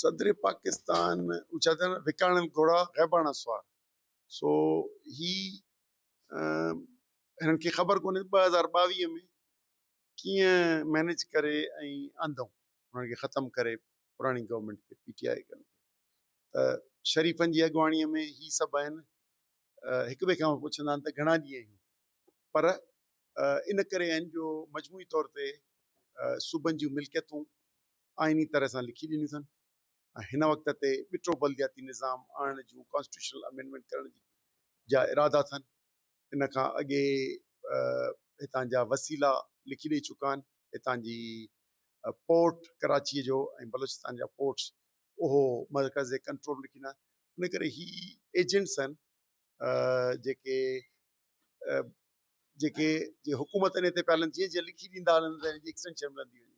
صدر پاڪستان ڇا چوندا آهن وڪاڻل گهوڙا غيباڻا سوار سو هي هنن کي خبر ڪونهي 2022 ۾ ڪيئن مينيج ڪري ۽ آندئون انهن کي ختم ڪري پراڻي گورنمينٽ کي پي ٽي آء کي ته شريفن جي اڳواڻي ۾ هي سڀ آهن هڪ ٻئي کان پڇندا آهن ته گهڻا ڏينهن آهيون پر ان ڪري آهن جو مجموعي طور تي صوبن جون ملڪيتون آئيني طرح سان لکي ڏنيون اٿن ۽ هن وقت تي ٻٽو بلدياتي نظام آڻڻ جون ڪانسٽيٽيوشنل امينڊمينٽ ڪرڻ جي جا ارادا اٿن. ان کان اڳي هتان جا وسيلا لکي ڏئي چڪا آهن. هتان جي پورٽ ڪراچيء جو ۽ بلوچستان جا پورٽس اهو مرڪز جي ڪنٽرول ۾ لکي ڏنا. ان ڪري هي ايجنٽس آهن جيڪي جيڪي جي حڪومت ان تي پيا هلن جيئن جيئن لکي ڏيندا هلن ته ان جي ايڪسٽينشن ملندي وڃي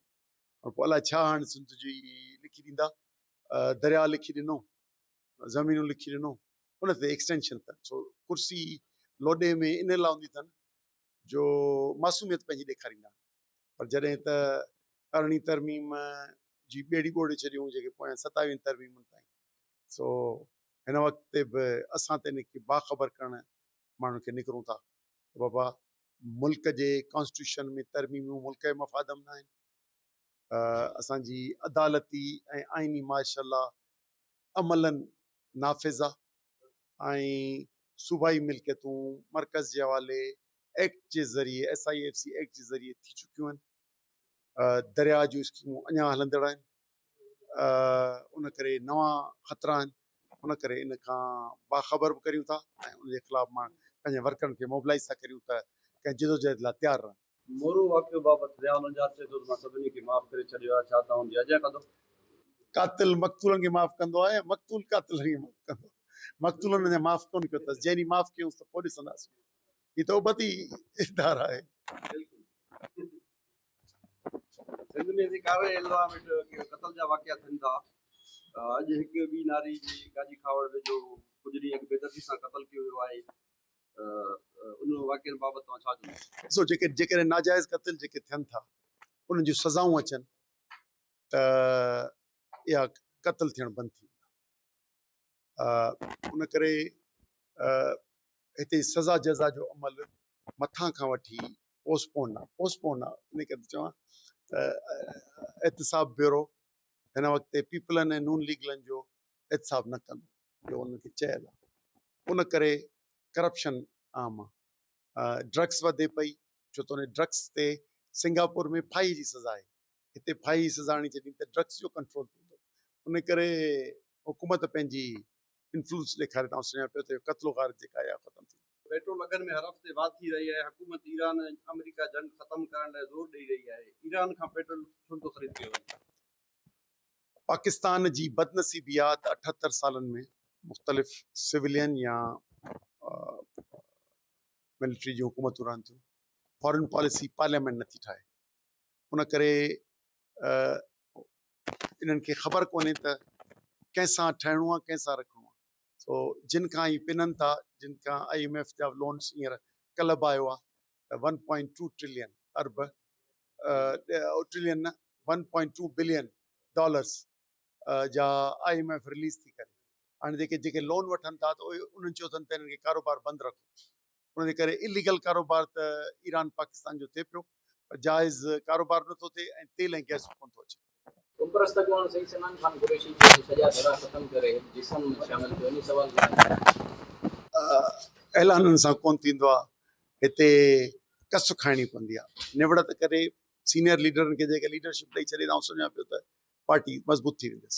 ۽ پوء الائي ڇا هاڻي سنڌ جي لکي ڏيندا درياء لکي ڏنو زمينون لکي ڏنو ان تي ايڪسٽينشن اٿن سو ڪرسي لوڏي ۾ ان لاء هوندي اٿن جو معصوميت پنهنجي ڏيکاريندا پر جڏهن ته ارڙهين ترميم جي ٻيڙي ٻوڙي ڇڏيون جيڪي پويان ستاويهين ترميمن تائين سو هن وقت تي به اسان ته ان کي باخبر ڪرڻ ماڻهن کي نڪرون ٿا ته بابا ملڪ جي ڪانسٽيٽيوشن ۾ ترميمون ملڪ جي مفاد ۾ ناهن، اسان جي عدالتي ۽ آئيني مارشل لا عملاً نافذ آ ۽ صوبائي ملڪيتون مرڪز جي حوالي ايڪٽ جي ذريعي S I F C act جي ذريعي ٿي چڪيون آهن. درياء جون اسڪيمون اڃا هلندڙ آهن ان ڪري نوان خطرا آهن ان ڪري ان کان باخبر به ڪريون ٿا ۽ ان جي خلاف مان پنهنجي ورڪرن کي موبلائز ٿا ڪريون ته ڪنهن جدوجهد لاء تيار رهن. مورو واقعو بابت ضياء لنجار چئي ٿو ته مان سڀني کي معاف ڪري ڇڏيو آهي، ڇا توهان ان جي اجهه ڪندو؟ قاتل مقتولن کي معاف ڪندو آهي يا مقتول قاتلن کي معاف ڪندو آهي؟ مقتولن اڃا معاف ڪونه ڪيو اٿس، جنهن ڏينهن معاف ڪيونس ته پوء ڏسنداسون. هي ته ابتي ادارا آهي. سنڌ ۾ اسين ڪاري انوائرمينٽ قتل جا واقعا ٿين ٿا. اڄ هڪ ٻي ناري جي گاجي کهاوڙ ويجهو ڪجهه ڏينهن اڳ بيدردي سان قتل ڪيو ويو آهي. ان واقعن بابت توهان ڇا چوندو؟ ڏسو جيڪي جيڪڏهن ناجائز قتل جيڪي ٿين ٿا انهن جون سزائون اچن ته اها قتل ٿيڻ بند ٿي ويندا. ان ڪري هتي سزا جزا جو عمل مٿان کان وٺي پوسٽ پون آ پوسٽ پون آ ان ڪري ٿو چوان ته احتساب بيورو هن وقت پيپلن ۽ نون ليگلن جو احتساب نه ڪندو جو انهن کي چيل آ ان ڪري ڪرپشن عام آ ڊرگس وڌي پئي ڇو ته ان ڊرگس تي سنگاپور ۾ ڦاهي جي سزا آهي هتي ڦاهي جي سزا آڻي ڇڏين ته ڊرگس جو ڪنٽرول ٿيندو ان ڪري حڪومت پنهنجي انفلوئنس ڏيکاري ته آئون سمجهان پيو ته اهو قتل و غارت جيڪا آهي اها ختم ٿيندي. پيٽرول اگهن ۾ هر هفتي واڌ ٿي رهي آهي، حڪومت ايران ۽ آمريڪا جنگ ختم ڪرڻ لاء زور ڏئي رهي آهي، ايران کان پيٽرول ڇو نٿو خريد ڪيو وڃي؟ پاڪستان جي بدنصيبي آ ته 78 سالن ۾ مختلف سولين يا ملٽري جون حڪومتون رهن ٿيون، فارن پاليسي پارليامينٽ نٿي ٺاهي، ان ڪري انهن کي خبر ڪونهي ته ڪنهن سان ٺهڻو آ ڪنهن سان رکڻو آ، سو جن کان هي پنن ٿا جن کان I M F جا لونس هينئر ڪلهه به آيو آ ته ون پوائنٽ ٽو ٽرلين ارب ٽرلين نه one point two billion dollars جا I M F release ٿي ڪري. هاڻي جيڪي جيڪي لون وٺن ٿا ته اهي انهن چيو اٿن ته انهن کي ڪاروبار بند رکو. ان جي ڪري اليگل ڪاروبار ته ايران پاڪستان جو ٿئي پيو پر جائز ڪاروبار به نٿو ٿئي ۽ تيل ۽ گئس به ڪونه ٿو اچي. قومپرست اڳواڻ سيد سنان خان قريشي چيو ته سڄا ڌڙا ختم ڪري هڪ جسم ۾ شامل ٿيو انهي سوال کي تنگ ڪري. اعلانن سان ڪونه ٿيندو آهي هتي ڪس کائڻي پوندي آهي نوڙت ڪري سينئر ليڊرن کي جيڪي ليڊرشپ ڏئي ڇڏي ته آئون سمجهان پيو ته پارٽي مضبوط ٿي ويندس.